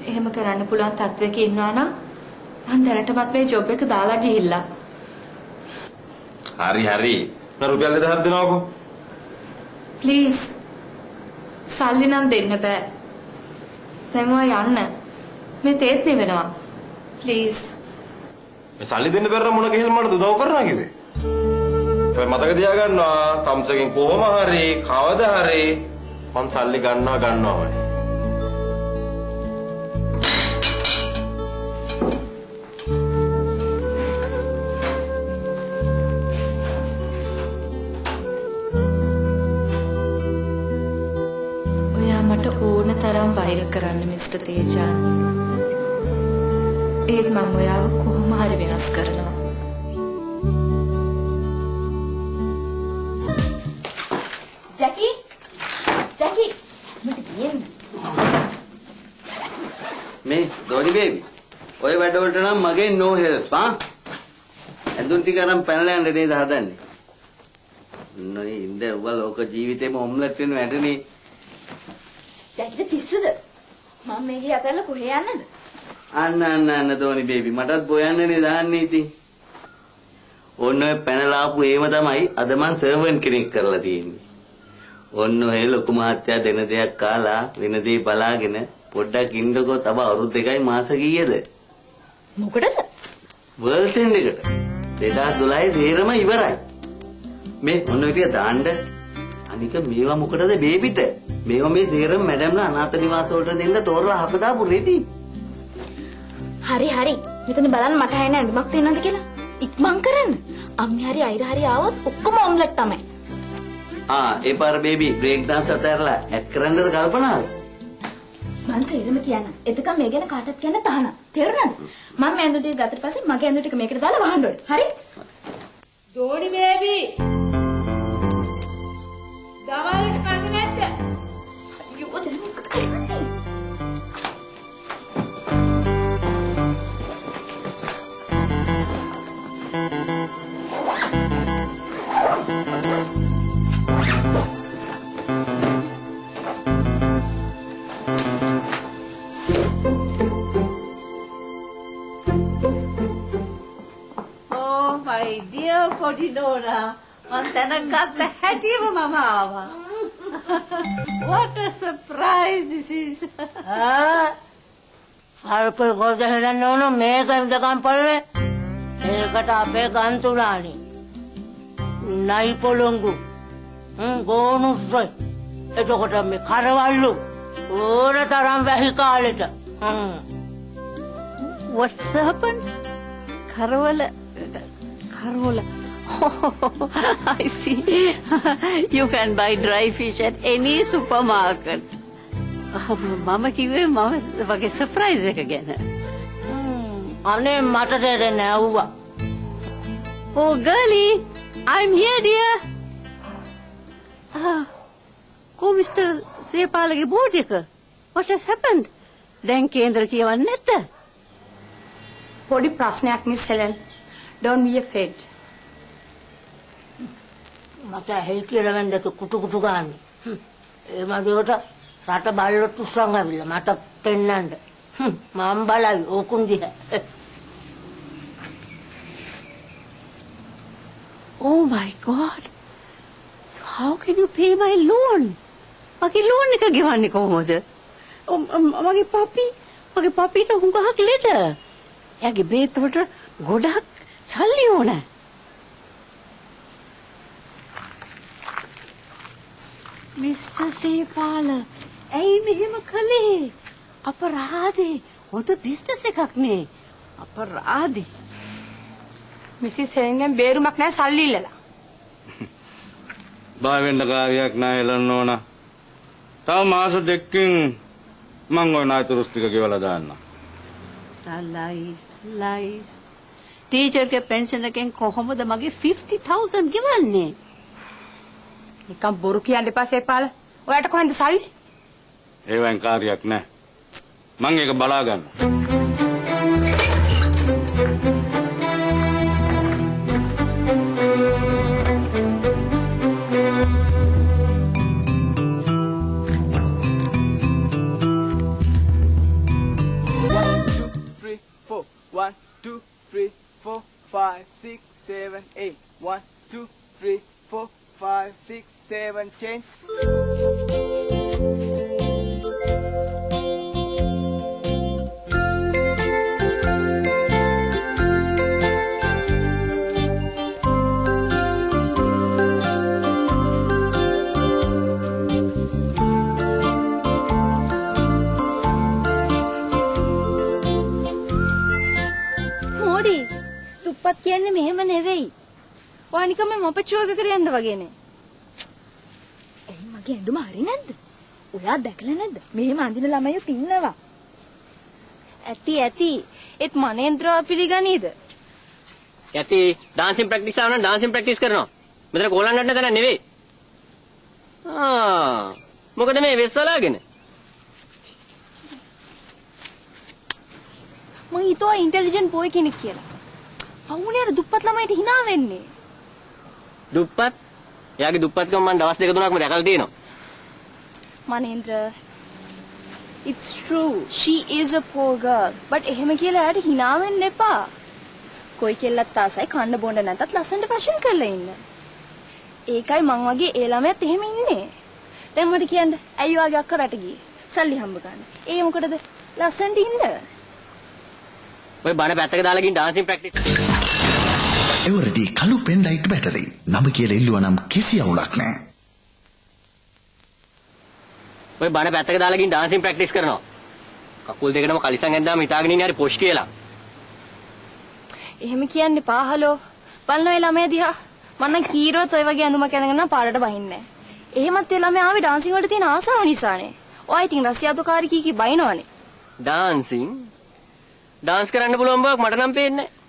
එහෙම කරන්න පුළුවන් තත්වයක ඉන්නවා නම් මං දැනටමත් මේ ජොබ් එක දාලා ගිහිල්ලා. හරි හරි. මම රුපියල් 2000ක් දෙනවකෝ. ප්ලීස්. සල්ලි නම් දෙන්න බෑ. දැන් ඔයා යන්න. මේ තේත් නිවෙනවා. ප්ලීස්. මේ සල්ලි දෙන්න බැරි නම් මොන ගිහින් මට උදව් කරනවා කිව්වේ? හැබැයි මතක තියාගන්නවා තම්සගෙන් කොහොම හරි කවදා හරි මං සල්ලි ගන්නවා ගන්නවාමයි. ඔයා මට ඕන තරම් වෛර කරන්න මිස්ටර් තේජා. ඒත් මං ඔයාව කොහොම හරි වෙනස් කරනවා. ජැකි ජැකි මට කියන්න. මේ දෝනි බේබි ඔය වැඩවලට නම් මගේ නෝ හෙල්ප් ආ. ඇඳුම් ටික අරන් පැනලා යන්න නේද හදන්නේ. නොයි ඉඳ ඔබ ලෝක ජීවිතේම ඔම්ලට් වෙන වැඩනේ. ජැකිට පිස්සුද? මම මේකේ අතහැරලා කොහේ යන්නද? අන්න අන්න අන්න දෝනි බේබි මටත් බොයන්නනේ දාන්නේ ඉතින්. ඔන්න ඔය පැනලා ආපු ඒම තමයි අද මං සර්වන්ට් කෙනෙක් කරලා තියෙන්නේ. ඔන්න ඔය ලොකු මහත්තයා දෙන දෙයක් කාලා වෙන දේ බලාගෙන පොඩ්ඩක් ඉන්නකෝ. තව අවුරුදු 2යි මාස කීයද? මොකටද? වර්ල්ඩ් සෙන්ඩ් එකට. 2012 සේරම ඉවරයි. මේ ඔන්න ඔය ටික දාන්න. අනික මේවා මොකටද බේබිට? මේවා මේ සේරම මැඩම්ලා අනාථ නිවාස වලට දෙන්න තෝරලා හක දාපු රෙදි. හරි හරි. මෙතන බලන්න මට හැෙන ඇඳුමක් තියෙනවද කියලා. ඉක්මන් කරන්න. අම්මි හරි අයිර හරි ආවොත් ඔක්කොම ඔම්ලට් තමයි. ආ ඒ පාර බේබි බ්‍රේක් ඩාන්ස් අතහැරලා ඇඩ් කරන්නද කල්පනාව? මං සේරම කියන්න. එතකම් මේ ගැන කාටවත් කියන්න තහනම්. තේරුණාද? මම මේ ඇඳුම් ටික ගත්තට පස්සේ මගේ ඇඳුම් ටික මේකට දාලා වහන්න ඕනේ. හරි? දෝනි බේබි දවල්ට කන්නේ නැද්ද? අයියෝ දැන් මොකද කරන්නේ? Oh my dear පොඩි නෝනා මං දැනගත්ත හැටිම මම ආවා. What a surprise this is. ආ අල්ප ගොඩ හදන්න ඕන මේක ඉඳකම් පොළවේ. ඒකට අපේ ගන්තුලානේ. නයි පොළොංගු. ගෝනුස්සයි. එතකොට මේ කරවල්ලු ඕන තරම් වැහි කාලෙට. What serpents? කරවල කරවල. Oh, I see. You can buy dry fish at any supermarket. මම කිව්වේ මම වගේ සර්ප්‍රයිස් එක ගැන. අනේ මට තේරෙන්නේ නෑ ඌවා. Oh girlie, I'm here dear. කො මිස්ටර් සේපාලගේ බෝඩ් එක? What has happened? දැන් කේන්දර කියවන්නේ නැද්ද? පොඩි ප්‍රශ්නයක් miss Helen. Don't be afraid. මට ඇහි කියලා වෙන්නද කුටු කුටු ගාන්නේ. ඒ මදිවට රට බල්ලොත් උස්සන් ඇවිල්ලා මට පෙන්නන්න. මම බලයි ඕකුන් දිහා. Oh my God. So how can you pay my loan? මගේ ලෝන් එක ගෙවන්නේ කොහොමද? මගේ පපි මගේ පපිට හුඟක් ලෙඩ. එයාගේ බේත් වලට ගොඩක් සල්ලි ඕන. මිස්ටර් සේපාල ඇයි මෙහෙම කළේ? අපරාධේ. හොඳ බිස්නස් එකක් නේ. අපරාධේ. මිසිස් හෙලන්ගෙන් බේරුමක් නෑ සල්ලි ඉල්ලලා. බය වෙන්න කාර්යයක් නෑ හෙලන් ඕන. තව මාස දෙකකින් මං ඔය ණයතුරුස් ටික ගෙවලා දාන්නම්. ලයිස් ලයිස්. ටීචර්ගේ පෙන්ෂන් එකෙන් කොහොමද මගේ 50000 ගෙවන්නේ? නිකන් බොරු කියන්න එපා සේපාල. ඔයාට කොහෙන්ද සල්ලි? ඒවෙන් කාර්යයක් නෑ. මං ඒක බලා ගන්නවා. 4. 1 2 3 4 5 6 7 8. 1 2 3 4 5 6 7 change. දුප්පත් කියන්නේ මෙහෙම නෙවෙයි. ඔයා නිකන් මේ මොපෙට් ෂෝ එක කරේ යන්න වගේනේ. ඇයි මගේ ඇඳුම හරි නැද්ද? ඔයා දැකලා නැද්ද? මෙහෙම අඳින ළමයොත් ඉන්නවා. ඇති ඇති. ඒත් මනේන්ද්‍රව පිළිගනීද? ඇති ඩාන්සින් ප්‍රැක්ටිස් ආව නම් ඩාන්සින් ප්‍රැක්ටිස් කරනවා. මෙතන කෝලම් නටන තැන නෙවෙයි. ආ මොකද මේ වෙස් වලාගෙන? මං හිතුවා ඉන්ටෙලිජන්ට් බෝයි කෙනෙක් කියලා. පවුනේ අර දුප්පත් ළමයිට hina වෙන්නේ. දුප්පත්? එයාගේ දුප්පත්කම මං දවස් දෙක තුනක්ම දැකලා තියෙනවා. මනේන්ද්‍ර it's true she is a poor girl but එහෙම කියලා එයාට hina වෙන්න එපා. කොයි කෙල්ලත් ආසයි කන්න බොන්න නැතත් ලස්සනට ෆැෂන් කරලා ඉන්න. ඒකයි මං වගේ ඒ ළමයාත් එහෙම ඉන්නේ. දැන් මට කියන්න ඇයි ඔයාගේ අක්කා රට ගියේ? සල්ලි හම්බ ගන්න. ඒ මොකටද? ලස්සනට ඉන්න. ඔය බණ පැත්තක දාලා ගින් ඩාන්සින් ප්‍රැක්ටිස්. එවරඩි කළු පෙන් ලයිට් බැටරි. නම කියලා ඉල්ලුවා නම් කිසි අවුලක් නෑ. ඔය බණ පැත්තක දාලා ගින් ඩාන්සින් ප්‍රැක්ටිස් කරනවා. කකුල් දෙකටම කලිසම් ඇඳාම හිතාගෙන ඉන්නේ හරි පොෂ් කියලා. එහෙම කියන්න එපා හලෝ. බලන්න ඔය ළමයා දිහා. මං නම් කීරොත් ඔය වගේ ඇඳුමක් ඇඳගෙන නම් පාරට බහින්නේ නෑ. එහෙමත් ඒ ළමයා ආවේ ඩාන්සින් වලට තියෙන ආසාව නිසානේ. ඔයා ඉතින් රසියාදුකාරී කී කී බයිනවනේ. ඩාන්සින් ඩාන්ස් කරන්න පුළුවන් බවක් මට නම් පේන්නේ නෑ.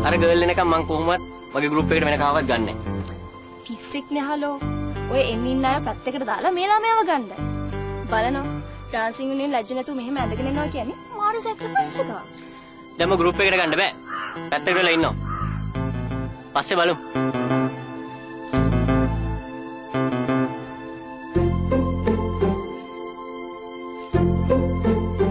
අර ගර්ල් එනකම් මං කොහොමවත් මගේ ගෲප් එකට වෙන කාවත් ගන්නෑ. පිස්සෙක් නේ හලෝ. ඔය එන්න ඉන්න අය පැත්තකට දාලා මේ ළමයාව ගන්න. බලනවා ඩාන්සින් වලින් ලැජ්ජ නැතුව මෙහෙම ඇඳගෙන එනවා කියන්නේ මාර සැක්‍රිෆයිස් එකක්. දැන් මම ගෲප් එකට ගන්න බෑ. පැත්තකට වෙලා ඉන්නවා. පස්සේ බලමු.